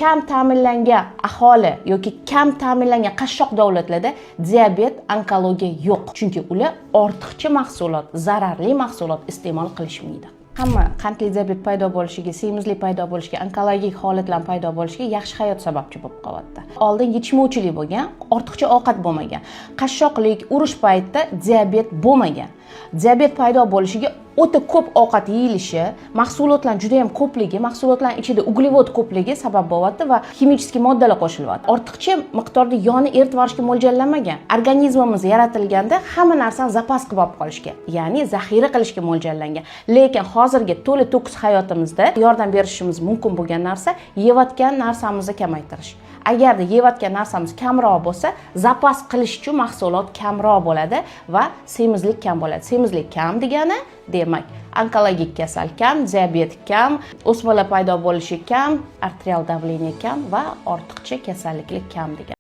Kam ta'minlangan aholi yoki kam ta'minlangan qashshoq davlatlarda diabet, onkologiya yo'q, chunki ular ortiqcha mahsulot, zararli mahsulot iste'mol qilishmaydi. Hamma qandli diabet paydo bo'lishiga, semizlik paydo bo'lishiga, onkologik holatlar paydo bo'lishiga yaxshi hayot sababchi bo'lib qolyapti. Oldin yetishmovchilik bo'lgan, ortiqcha ovqat bo'lmagan, qashshoqlik, urush paytida diabet bo'lmagan. Diabet paydo bo'lishiga o'ta ko'p ovqat yeyilishi, mahsulotlar juda yam ko'pligi, mahsulotlar ichida uglevod ko'pligi sabab bo'lyapti va химический moddalar qo'shilyapti. Ortiqcha miqdorda yog'ni eritib yuborishga mo'ljallanmagan. Organizmimiz yaratilganda hamma narsani zapas qilib olib qolishga, ya'ni zaxira qilishga mo'ljallangan. Lekin hozirgi to'la to'kis hayotimizda yordam berishimiz mumkin bo'lgan narsa yeyotgan narsamizni kamaytirish. Agarda yeyotgan narsamiz kamroq bo'lsa, zapas qilish uchun mahsulot kamroq bo'ladi va semizlik kam bo'ladi. Semizlik kam degani, demak, onkologik kasal kam, diabet kam, o'smalar paydo bo'lishi kam, arterial давление kam va ortiqcha kasalliklar kam degani.